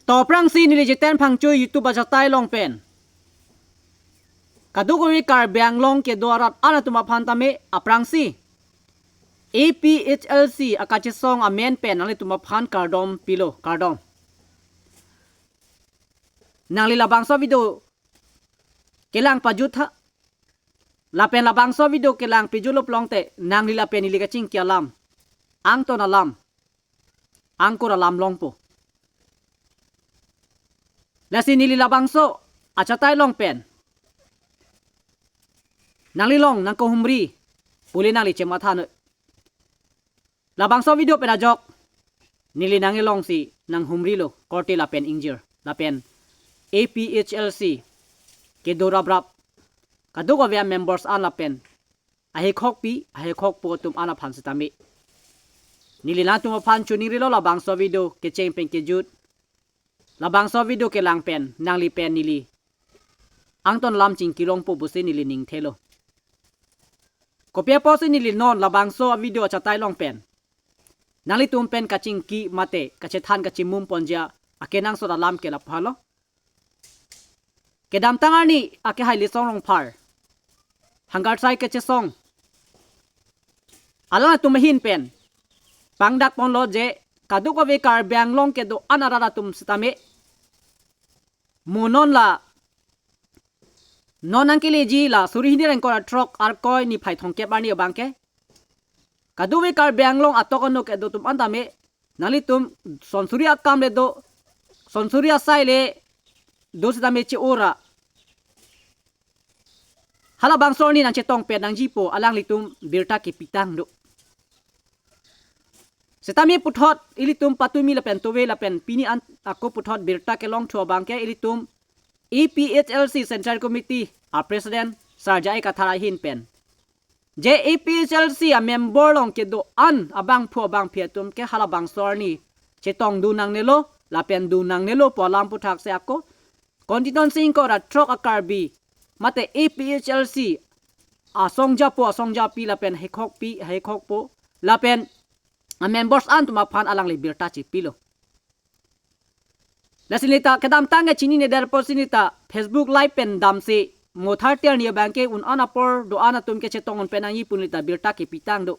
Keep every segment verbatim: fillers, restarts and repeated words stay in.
To aphrangsi neli Jiten Phangcho YouTube achatai along pen kadokave Karbi Anglong kedo arat an atum aphan tame aphrangsi A P H L C akachesong amen pen nanglitum aphan kardom pilo, kardom. Nangli labangso video kelang pajut tha. Lapen labangso video kelang pajutlo pulote nangli lapen neli kachingki alam, angton alam, angkur alam longpo. Lasi neli labangso achatai along pen nangli along nangkehumri pule nangli chematha noi. Labangso video pen ajok neli nangli alongsi nanghumrilo korte lapen ingjir lapen A P H L C kedo raprap kadokave members an lapen ahekhokpi ahekhokpo atum an aphan sitame neli nangtum aphan choningrilo labangso video kecheng pen kejut, labangso video kelang pen nangli pen neli angton alam chingki longpo pusi neli ning thelo. Kopi apotsi neli non labangso video achatai along pen nanglitum pen kachingki mate kachethan kachimum ponji akenangsot alam ke lapu helo. Kedamtang arni akehai Litsong Rongphar Hangarsai kachesong alangtum ahin pen pangdak ponlo je kadokave Karbi Anglong kedo an arat atum sitame mo non la non nangkeleji la suri hini ingkoi ra throk Arkoi niphai thomkep arni abangke kadokave Karbi Anglong atok anok kedo atum an tame nanglitum sonsuri akam le do, sonsuri asai le do sitame che-ora halabangso arni nangchetong pet nangjipo alanglitum birta kepitang do. Sitame puthot ilitum patumi lapen tove lapen pini an ako puthot birta kelongthu abangke ilitum A P H L C Central Committee a President Sir J I Kathar ahin pen je A P H L C a member along kedo an abangphu abangphi atum ke halabangso arni chetongdun nangnelo lapen dun nangnelo pu alam aputhak si ako constituency ingkoi ra throk a Karbi mate A P H L C asong japo asong japi lapen hekhokpi hekhokpo lapen a members an atum aphan alangli birta chepilo. Lasi neli ta kedamtang ke chinine der apotsi neli ta Facebook live pen damsi mo thar tiar ni abangke un an apor do an atum ke chetong un pen nangji pu neli ta birta kepitang do.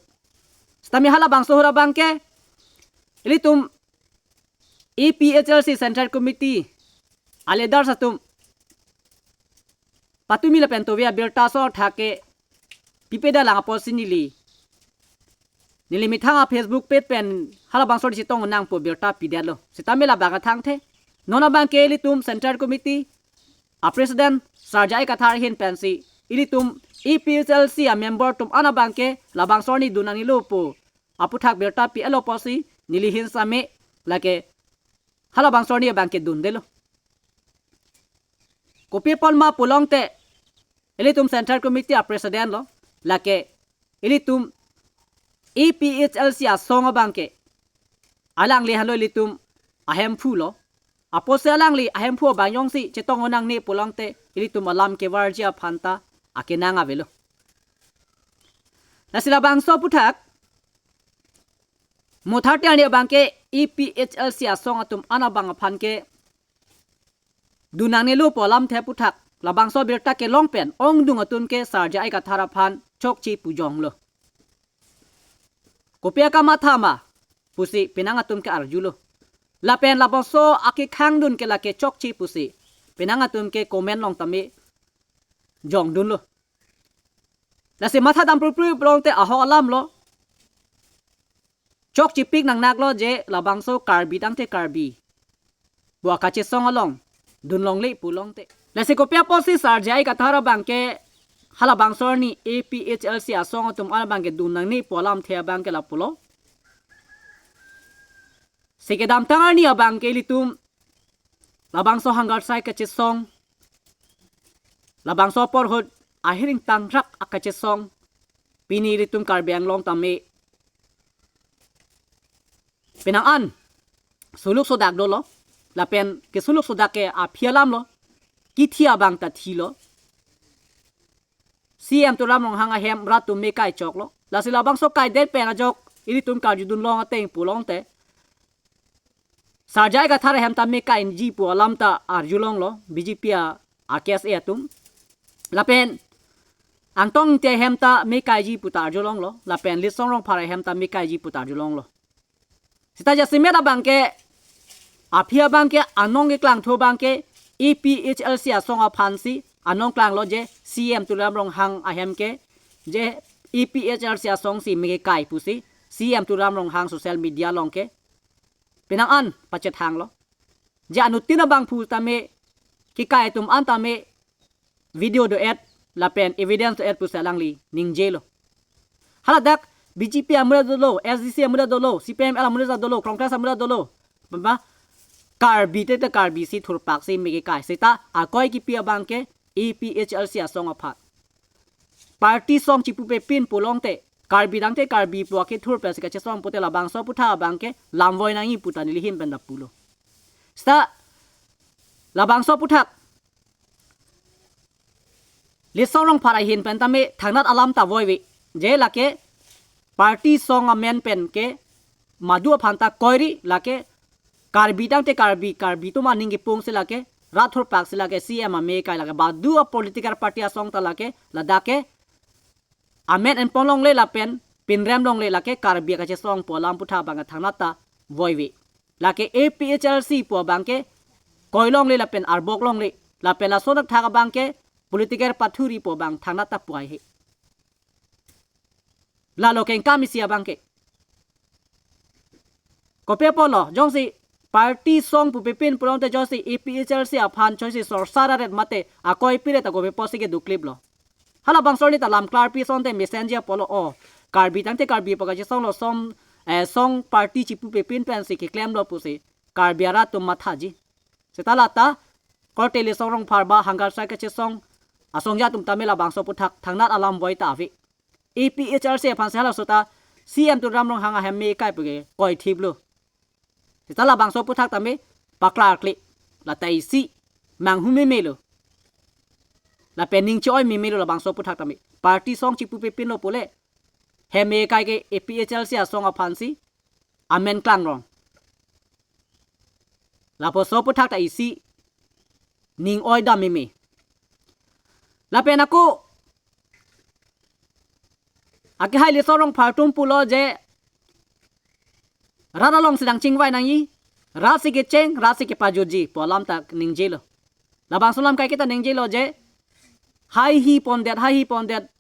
Sitame halabangso ahut abangke ilitum A P H L C Central Committee a leaders atum patumi lapen tove abirta so thake pipeda lang apotsi neli neli methang a Facebook page pen halabangso arni chetong nangpo birta pidetlo. Sitame labang athangthe non abangke ilitum Central Committee a President Sir J I Kathar ahin pensi ilitum A P H L C a member atum an abangke labangso arni dun nangnelo pu aputhak birta pi-etlo apotsi neli hin sitame lake halabangso arni abangke dundelo. Kopi apot ma pulote ilitum Central Committee a President lo, lake ilitum A P H L C asong abangke alangli henlo ilitum ahemphu lo. Apotsi alangli ahemphu abang jongsi chetong un nangne pulote ilitum alam kevarji aphan ta akenang avelo. Lasi labangso aputhak mo thar tiar ni abangke A P H L C asong atum an abang aphan ke dun nangnelo pu alamthe aputhak labangso birta kelong pen ongdung atum ke Sir J I Kathar aphan chokche pujonglo. Kopi akamatha ma pusi penang atum ke arjulo. Lapen labangso akekhangdun ke lake chokche pusi penang atum ke comment along tame jongdunlo. Lasi matha dam prupru pulote ahok alam lo. Chokchepik nangnaklo je labangso Karbi tangte Karbi pu akachesong along dun longle pulote. Lasi kopi apotsi Sir J I Kathar abangke halabangso arni A P H L C asong atum an abangke dun nangne pu alamthe abangke lapulo. Si kedamtang arni abangke ilitum labangso Hangarsai kachesong, labangso apor ahut ahiring tangrak akachesong, pini ilitum Karbi Anglong tame penang an suluk sodak dolo, lapen kesuluk sodak ke aphi alam lo, kithi abang ta thilo. C M Tuliram Ronghang ahem rat atum me kai choklo. Lasi labangso kaidet pen ajok ilitum karjudun long ateng pulote Sar J I Kathar ahem ta mekaiji pu alam ta arjulonglo B J P a, a K S A atum. Lapen Angtong Ingti ahem ta mekaiji pu ta arjulonglo. Lapen Litsong Rongphar ahem ta mekaiji pu ta arjulonglo. Seta jasemet abangke, aphi abangke, anong keklangthu abangke, A P H L C asong aphansi anong klanglo je C M Tuliram Ronghang ahem ke, je A P H L C asong si mekekai pusi C M Tuliram Ronghang social media along ke penang an pachethanglo. Je anuttin abangphu tame, kekai atum an tame video do-et lapen evidence do-et pusi alangli ningjelo. Haladak B J P amonit dolo, S D C amonit dolo, C P I M L amonit dolo, Congress amonit dolo. Baba, Karbi te te Karbi si thurpak si mekekai. Seta akoi kipi abangke A P H L C asong aphan. Party song chipupe pin pulote, Karbi tangte Karbi pu akethur pensi kachesong pute labangso aputhak abangke lamvoi nangji pu ta neli ahin pen ta pulo. Seta labangso aputhak Litsong Rongphar ahin pen tame thangnat alam ta voive. Je lake party song amen pen ke madu aphan ta koiri, lake Karbi tangte Karbi, Karbi atum aning kepung si lake, rat thurpak si lake, C M amekai lake, badu a political party asong ta lake, ladak ke amen enpon longle lapen pinrem longle, lake Karbi akachesong pu alam aputhak abang thangnat ta voive. Lake A P H L C pu abangke koi longle lapen arbok longle, lapen lason athak abangke political pathuri pu abang thangnat ta puai he. Lalo kengkam isi abangke. Kopi apotlo, jongsi party song pupe pin pulote jongsi A P H L C aphan choisi sorsar aret mate akoi pire ta kopi apotsi kedukliplo. Halabangso arni ta lam klarpi asonte mesen ji apotlo, o, Karbi tangte Karbi pu kachesonglo, song, eh, song party chipupe pin pensi keklemlo pusi Karbi arat atum mathaji. Seta lata korte Litsong Rongphar ba hunger strike kachesong asongja atum tame labangso aputhak thangnat alam voi ta ave. A P H L C aphansi halaso ta C M Tuliram Ronghang ahem mekai puke koithiplo. Seta labangso aputhak tame paklarkle, lata isi manghu memelo. Lapen ning che-oi memelo labangso aputhak tame. Party song chipupe pinlo pule, hem mekai ke A P H L C asong aphansi amen klangrong. Lapuson aputhak ta isi ning oi dam meme. Lapen ako akehai Litsong Rongphar atum pulo je rat alongsi nangchingvai nangji, rat si kecheng, rat si kepajutji pu alam ta ningjelo. Labangso alam kaiketa ningjelo je haihi pondet, haihi pondet,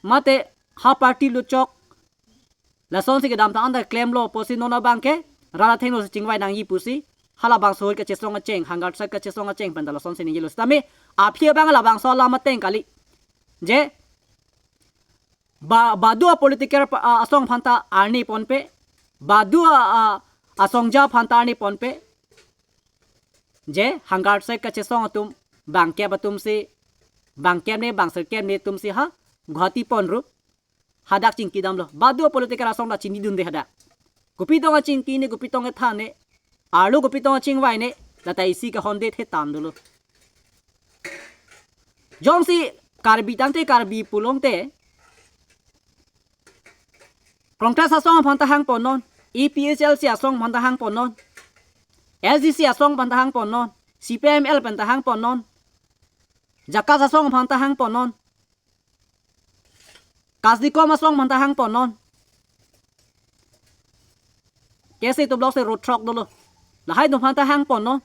mate ha party luchok, lasonsi kedamtang anta klemlo pusi non abangke rat athengno si chingvai nangji pusi halabangso ahut kachesong acheng, hunger strike kachesong acheng pen ta lasonsi ningjelo. Sitame aphi abang labangso alam ateng kali. Je ba, badu a political pa-, a, asong aphan ta arni ponpe, badu a, a, asongja aphan ta arni ponpe. Je hunger strike kachesong atum bangkep atumsi, bangkep ne, bangserkep ne atumsi ha Guwahati ponru. Hadak chingki damlo. Badu a political asong ta chinidunde hadak. Kopi tong achingki ne, kopi tong athan ne, arlo kopi tong achingvai ne, lata isi kehonde the tam dolo. Jongsi Karbi tangte Karbi pulote, Congress asong aphan ta hangponnon, A P H L C asong aphan ta hangponnon, S D C asong aphan ta hangponnon, C P I M L pen ta hangponnon, JACAS asong aphan ta hangponnon, KASDICOM asong aphan ta hangponnon. K S A two block si road throk dolo. Lahai atum aphan ta hangponnon.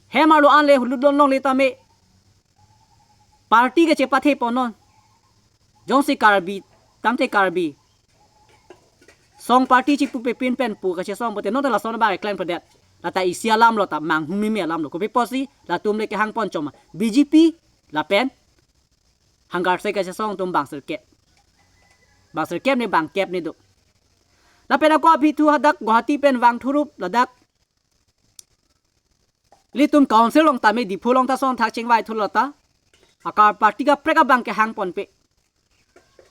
Hem arlo an le hulut lon longle tame party kechepathe ponnon. Jongsi Karbi tangte Karbi song party chipupe pin pen pu kachesong pute non ta lason abang klemkledet. Lata isi alamlo, ta manghu meme alamlo. Kopi apotsi latum le kehangpon choma, B J P lapen hunger strike kachesong atum bangserkep. Bangserkep ne bangkep ne do. Lapen ako aphi thu hadak Guwahati pen vang thurup ladak ilitum council along tame Diphu along ta ason athak chingvai thulo ta. Aka party kaprek abang kehangponpe.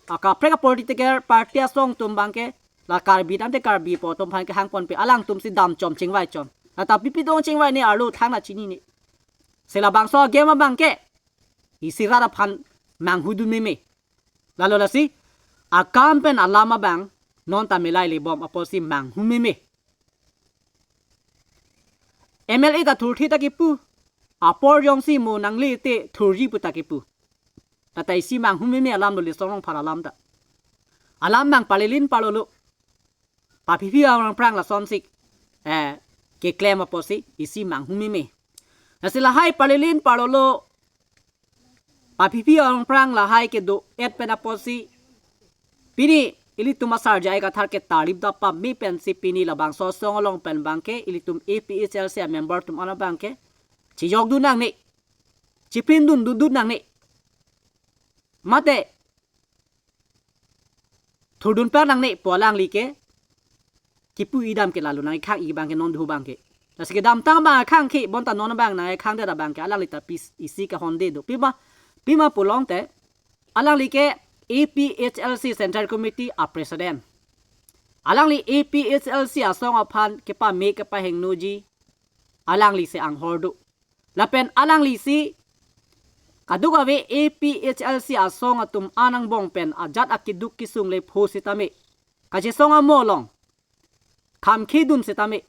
Akaprek a political party asong atum abangke la Karbi tangte Karbi pu atum aphan kehangponpe, alangtumsi damchom chingvaichom. Lata pipi tong chingvai ne arlo thangta chinine. Se labangso a-game abangke isi rat aphan manghudun meme. Lalo lasi akam pen alam abang non ta melai le bom apotsi manghumeme. M L A ta thurthe ta kipu. Apor jongsi mo nangle te thurji pu ta kipu. Tata isi manghumeme alam lo, Litsong Rongphar alam ta. Alam mang parlelin parlolo. Paphipi arongprang lasonsi, eh, keklem apotsi isi manghumeme. Lasi lahai parlelin parlolo, paphipi arongprang lahai kedo-et pen apotsi, pini ilitum a Sar J I Kathar ke tarlip dap pame pensi pini labangso asong along pen abangke ilitum A P H L C a member atum an abangke chejokdun nangne, cheprindun dudun nangne, mate thurdun per nangne pu alangli ke kipu idam ke lalo nangkhang-i abangke non do abangke. Lasi kedamtang abang khangke bonta non abang nangkhang det abangke alangli ta pis isi kehonde do. Pima, pima pulote alangli ke A P H L C Central Committee a President. Alangli A P H L C asong aphan kepame kepahingnoji alangli si anghor do. Lapen alanglisi kadokave A P H L C asong atum an angbong pen ajat akeduk kesung le pho sitame, kachesong amo along kham khedun sitame,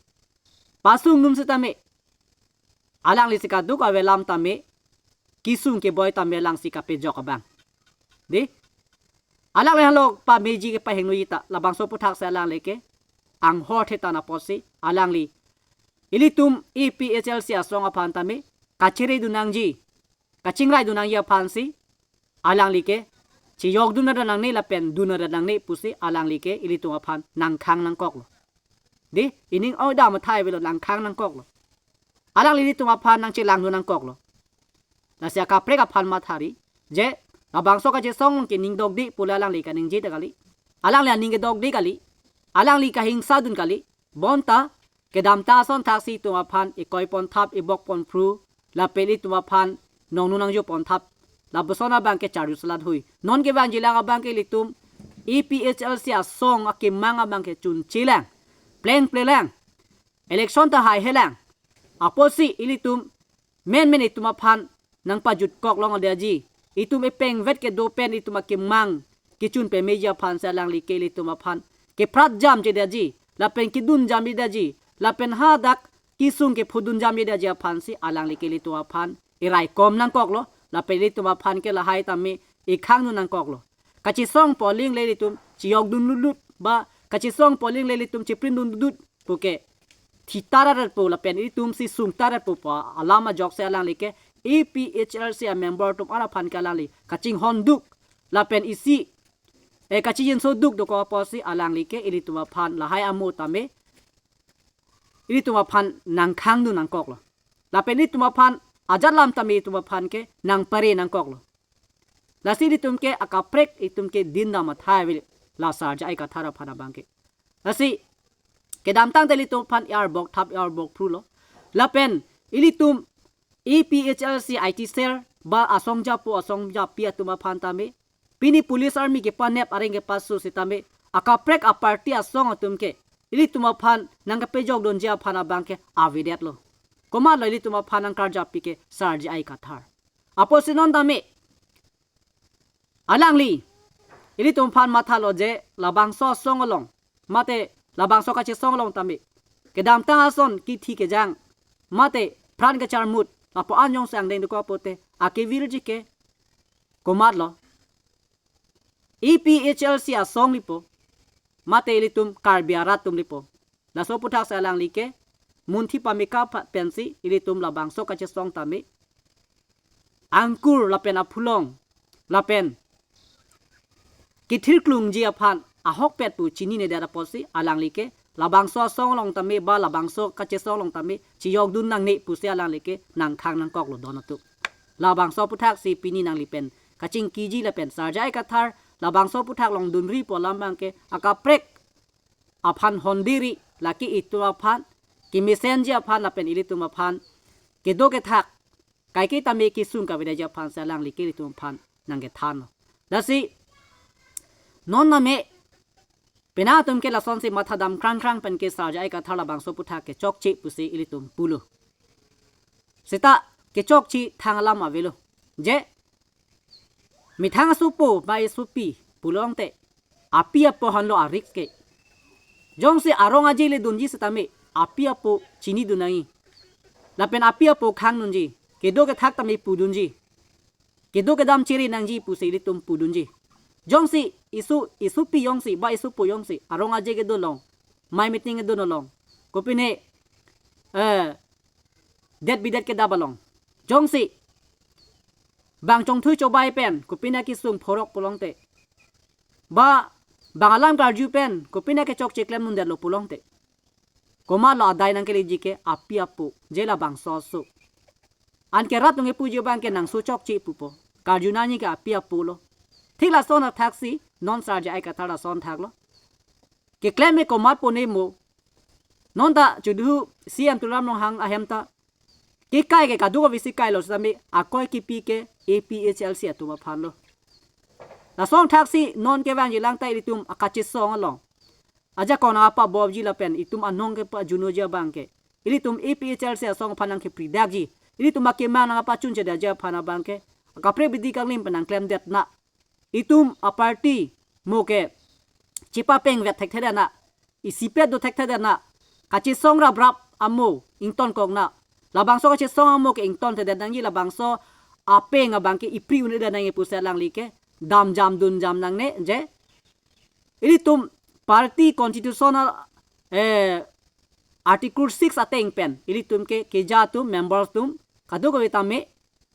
pasungdun sitame, alanglisi kadokave alam tame, kesung keboi tame alangsi kapejok abang. Dei, alangli henlo pameji kepahingnoji ta labangso aputhaksi alangli ke anghor thetan apotsi alangli ilitum A P H L C asong aphan tame kacheredun nangji, kachingraidun nangji aphansi alangli ke chejokdun nangne lapen dun nangne pusi alangli ke ilitum aphan nangkhang nangkoklo. Dei, ining oida mathai avelo, nangkhang nangkoklo. Alangli ilitum aphan nangchelangdun nangkoklo. Lasi akaprek aphan mathari, je labangso kachesong along ke ning dokde pule alangli kaningje ta kali. Alangli aning kedokde kali. Alangli kahingsadun kali. Bonta kedamtang ason thaksi itum aphan ekoi ponthap, ebok ponphru, lapen itum aphan nongnu nangjo ponthap, lapuson abangke charju selat hui. Non kevangjilang abangke ilitum A P H L C asong akemang abangke chunchelang, plengplelang, election ta haihelang apotsi ilitum menmen itum aphan nangpajutkok longleji. Itum epengvet kedo pen itum akemang kechun pemeji aphansi alangli ke ilitum aphan keprat jamjedeji, lapen kedun jamjedeji, lapen hadak kesung kephodun jamjedeji aphansi alangli ke ilitum aphan eraikom nangkoklo, lapen ilitum aphan ke lahai tame ekhangdun nangkoklo. Kachesong pu aling le ilitum chejokdun lutlut, ba kachesong pu aling le ilitum cheprindun lutlut puke thitarat po, lapen itum si sungtarat po pu alam ajoksi alangli ke A P H L C a member atum an aphan ke alangli kachinghonduk lapen isi, eh, kachijinso duk dokok apotsi alangli ke ilitum aphan lahai amo tame ilitum aphan nangkhangdun nangkoklo. Lapen ilitum aphan ajat alam tame itum aphan ke nangpare nangkoklo. Lasi ilitum ke akaprek itum ke din dam athai avelo la Sar J I Kathar aphan abangke. Lasi kedamtang te ilitum aphan earbok thap earbok phrulo. Lapen ilitum A P H L C I T cell ba asong japo asong japi atum aphan tame, pini police army kepanep areng kepaso sitame, akaprek aparty asong atum ke ilitum aphan nangkepejokdunji aphan abangke avedetlo. Komatlo ilitum aphan nangkarjapi ke Sar J I Kathar. Apotsi non tame alangli ilitum aphan mathalo je labangso asong along, mate labangso kachesong along tame kedamtang ason kithi kejang, mate pran kacharmut, lapu-an jongsi angdeng dokok pote akevirji ke komatlo, A P H L C asong lipo, mate ilitum Karbi arat atum lipo. Laso aputhaksi alangli ke munthi pameka pa-, pensi ilitum labangso kachesong tame angkur lapen aphulong lapen kethirklungji aphan ahokpet pu chininedet apotsi alangli ke labangso asong along tame ba labangso kachesong along tame chejokdun nangne pusi alangli ke nangkhang nangkoklo don atum. Labangso aputhaksi pini nangli pen kachingkiji lapen Sar J I Kathar labangso aputhak longdunri pu alam abangke akaprek aphan hondiri, lake itum aphan kemesenji aphan lapen ilitum aphan kedo kethak kaike tame kesung kavedaji aphansi alangli ke ilitum aphan nangkethanlo. Lasi non tame penang atum ke lasonsi mathadam krangkrang pen ke Sar J I Kathar labangso aputhak ke chokche pusi ilitum pulo. Seta kechokche thang alam avelo. Je methang asopo ba esopi pulote api apo henlo a-risk ke. Jongsi arong aje le dunji setame api apo chinidun nangji. Lapen api apo khangdunji. Kedo kethak tame pudunji. Kedo kedam chere nangji pusi ilitum pudunji. Jongsi isu, isupi jongsi, ba isupo jongsi arong aje kedo along, mei meeting kedo along, kopine, eh, det bidet kedap along, jongsi bang chongthui chobai pen kopine kesung phorok pulote, ba bang alam karju pen kopine kechokche klemdundetlo pulote, komatlo adai nangkeleji ke? Api apo, je labangso aso. Anke rat nung kepuji abang ke nangso chokche pupo. Karju nangji ke api apo lo. Thik lason athaksi non Sar J I Kathar lason thaklo. Keklem ke komatpo ne mo? Non ta chudu C M Tuliram Ronghang ahem ta kekai ke kadokave si kailo setame akoi kipi ke A P H L C atum aphan lo. Lason thaksi non kevangji lang ta ilitum akachesong along, ajakong nangpabopji lapen itum anong kepajunoji abang ke, ilitum A P H L C asong aphan nangkepridakji, ilitum akemang nangpachunchedetji aphan abang ke, akaprek bidi kanglim pen nangklemdetnang. Itum aparty mo ke chepapengvet thekthedetnang. Isipet do thekthedetnang. Kachesong raprap amo ingtonkoknang. Labangso kachesong amo ke ingtonthedet nangji, labangso apeng abang ke ipri un-edet nangji pusi alangli kedam jam dun jam nangne, je ilitum party constitutional, eh, Article six ateng pen ilitum ke keja atum, members atum kadokave tame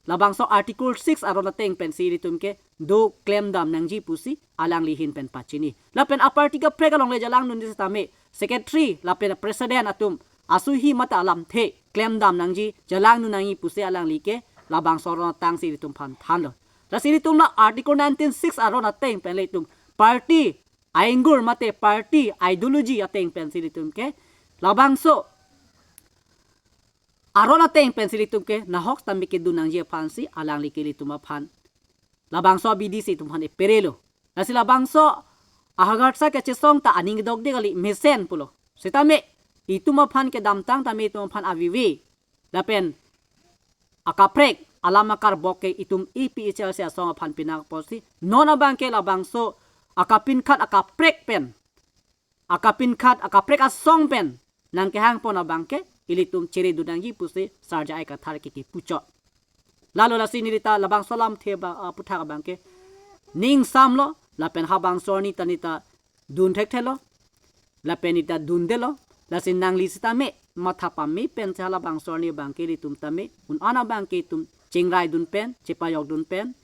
labangso Article six aron ateng pensi ilitum kedo klemdam nangji pusi alangli ahin pen pachini. Lapen aparty kaprek along le jalangdunde setame secretary lapen president atum asuhi mate alamthe klemdam nangji, jalangdun nangji pusi alangli ke labangso aron atangsi ilitum aphan thanlo. Lasi ilitum la Article nineteen six aron ateng pen ilitum party ainggur mate party ideology ateng pensi ilitum ke labangso aron ateng pensi ilitum ke nahok tame kedun nangji aphansi alangli ke ilitum aphan labangso abidi si itum aphan eperelo. Lasi labangso ahagarsa kachesong ta aning dokde kali, mesen pulo. Setame itum aphan kedamtang tame itum aphan avivi lapen akaprek alam akarbok ke itum A P H L C asong aphan pinak apotsi non abang ke labangso akapinkhat akaprek pen, akapinkhat akaprek asong pen nangkehangpon abang ke ilitum cheredun nangji pusi Sar J I Kathar ke kepuchot. Lalo lasi neli ta labangso alamthe ba, ah, aputhak abang ke ning samlo, lapen habangso arni ta neli ta dun thekthelo, lapen neli ta dundelo. Lasi nangli setame matha pame pensi halabangso arni abang ke ilitum tame un-an abang ke itum chingraidun pen, chepajokdun pen,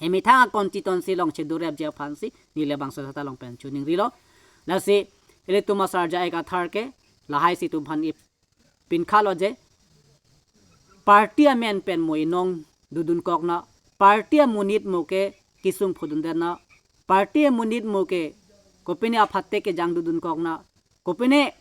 emethang a-constituency along chedorepji aphansi neli labangso sata along pen choningrilo. Lasi ilitum a Sar J I Kathar ke lahaisi itum aphan ipinkhalo je, party amen pen mo inong dudunkoknang, party amonit mo ke kesung phodundetnang, party amonit mo ke kopine aphatte kejang dudunkoknang, kopine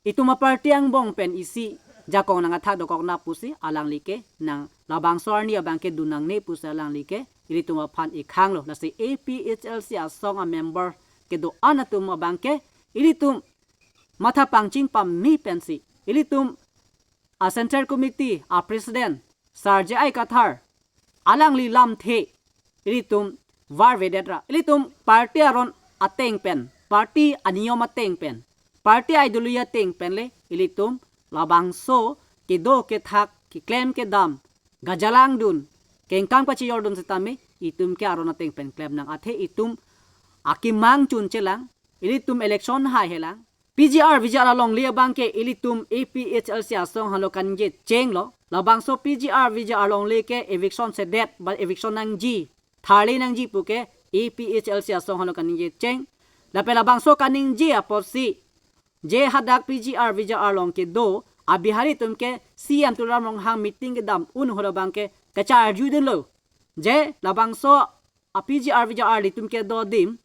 itum aparty angbong pen isi jakong nangkathak dokoknang pusi alangli ke nang labangso arni abang ke dun nangne pusi alangli ke ilitum aphan ikhanglo. Lasi A P H L C asong amember kedo-an atum abang ke ilitum matha pangching pame pensi ilitum a Central Committee a President Sar J I Kathar alangli lamthe ilitum varvedetra, ilitum party aron ateng pen, party aniyom ateng pen, party ideology ateng pen le ilitum labangso kedo kethak, keklem kedam, gajalangdun, kengkang pachejordun setame itum ke aron ateng pen klemnang, athe itum akemang chunchelang, ilitum election haihelang. P G R V G R alongle abang ke ilitum A P H L C asong halo kaningje chenglo. Labangso P G R V G R alongle ke eviction sedet ba eviction nangji, tharle nangji pu ke A P H L C asong halo kaningje cheng. Lapen labangso kaningje apotsi je hadak P G R V G R along kedo a Bihari atum ke C M Tuliram Ronghang meeting kedam un hora abang ke kacharjudunlo. Je labangso a P G R V G R ilitum kedo adim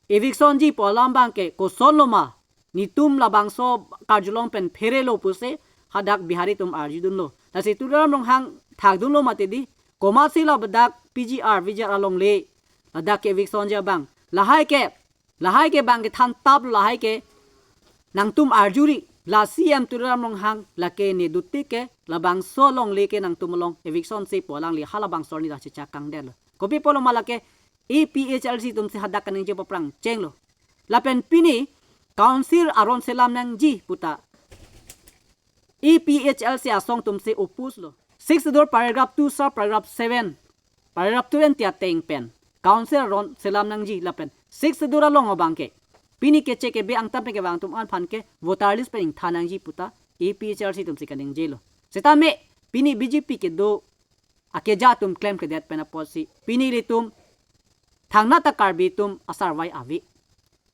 evictionji pu alam abang ke kosonlo ma, netum labangso karjulong pen pherelo pusi hadak Bihari atum arjudunlo. Lasi Tuliram Ronghang thakdunlo mati di, komatsi ladak P G R V G R alongle ladak ke evictionji abang, lahai ke, lahai ke abang kethan tap, lahai ke nangtum arjuri, la C M Tuliram Ronghang lake ne duty ke labangso alongle ke nangtum along eviction se pu alangli halabangso arni ta chechak kangdetlo. Kopi pulo ma lake A P H L C atumsi hadak kaningje paprang chenglo. Lapen pini Council aron selam nangji puta A P H L C asong atumsi oppose lo. Sixth Schedule paragraph two sub paragraph seven, paragraph two and ateng pen Council aron selam nangji lapen Sixth Schedule along abangke pini keche kebe angtan pen kevang atum aphan ke voter list pen ingthan nangji puta A P H L C atumsi kaningjelo. Setame pini B J P kedo akeja atum klemkledet pen apotsi pini ilitum thangnat ta Karbi atum asarvai ave.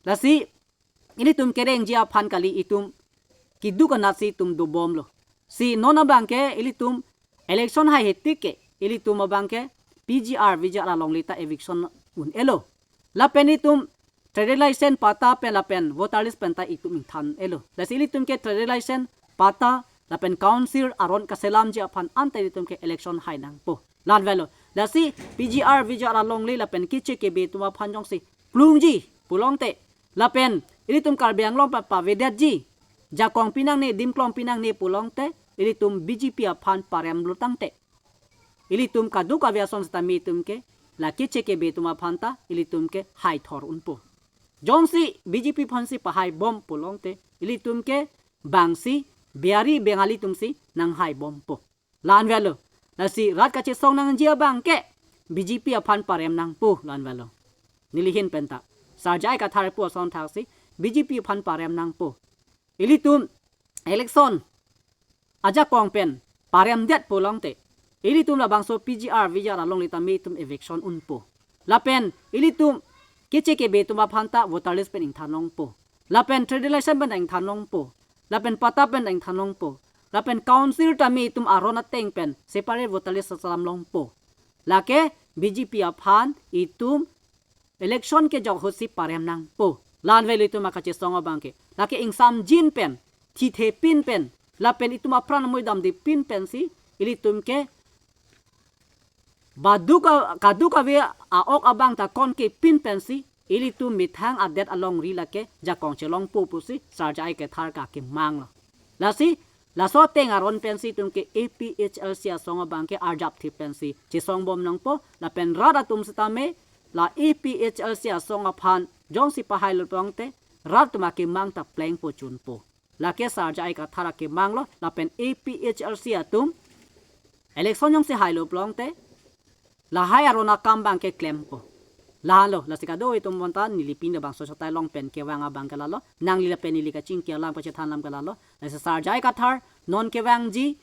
Lasi ilitum kerengji aphan kali, itum keduk anatsi itum dobomlo. Si non abangke ilitum election haihe tik ke ilitum abangke P G R V G R alongle ta eviction un-elo. Lapen itum trading license, patta pen lapen voter list pen ta itum ingthan-elo. Lasi ilitum ke trading license, patta lapen Council aron kaselamji aphan anta ilitum ke election hai nangpo. La-an avelo. Lasi P G R V G R alongle lapen keche kebe atum aphan jongsi plungji pulongte, lapen ilitum Karbi Anglong pa pavedetji, jakong pinangne, dimklong pinangne pulongte, ilitum B J P aphan paremlo tangte, ilitum kadokave ason setame itum ke la keche kebe atum aphan ta ilitum ke haithor unpo. Jongsi B J P aphansi pahaibom pulongte, ilitum ke bangsi Bihari Bengali atumsi nanghaibompo. La-an avelo. Lasi rat kachesong nangji abangke B J P aphan parem nangpo, la-an avelo. Neli ahin pen ta Sar J I Kathar pu ason thaksi B J P aphan parem nangpo. Ilitum election ajakong pen paremdet pulongte, ilitum labangso P G R V G R alongle tame itum eviction unpo. Lapen ilitum keche kebe atum aphan ta voter list pen ingthan longpo. Lapen trading license pen ingthan longpo. Lapen patta pen ingthan longpo. Lapen Council tame itum aron ateng pen separate voter list selam longpo. Lake B J P aphan itum election kejok ahutsi parem nangpo. La-an avelo, itum akachesong abangke. Lake ingsamjin pen, thithe pin pen, lapen itum apran amoi damde pin pensi ilitum ke baduk a-, kadokave a-ok abang ta konke pin pensi ilitum methang adet alongri lake jakong chelongpo pusi Sar J I Kathar ke akemanglo. Lasi laso ateng aron pensi itum ke A P H L C asong abangke arjapthe pensi chesongbom nangpo, lapen rat atum setame la A P H L C asong aphan jongsi pahailo pulongte rat atum akemang ta plengpo chunpo. Lake Sar J I Kathar akemanglo, lapen A P H L C atum election jongsi hailo pulongte lahai aron akam abangke klempo. La-anlo, lasi kadokave atum bonta neli pini labangso asotai along pen kevang abangke lalo, nangli lapen neli kachingki alam kachethan alam ke lalo. Lasi Sar J I Kathar non kevangji,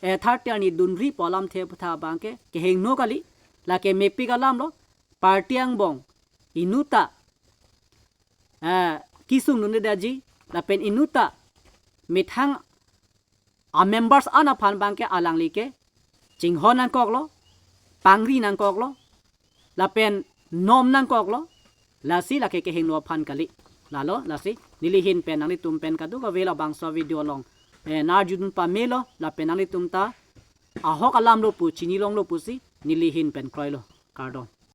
eh, third term ni dunri pu alamthe aphuthak abangke kehingno kali, lake mepik alamlo, party angbong inutta, eh, kesung nundedetji, lapen inutta methang a-members an aphan abangke alangli ke chinghon nangkoklo, pangri nangkoklo, lapen nom nangkoklo, lasi lake kehingno aphan kali. Lalo, lasi neli ahin pen nanglitum pen kadokave labangso video along, eh, narjudun pamelo, lapen nanglitum ta ahok alamlo pu chinilonglo pusi neli ahin pen kroilo. Kardom.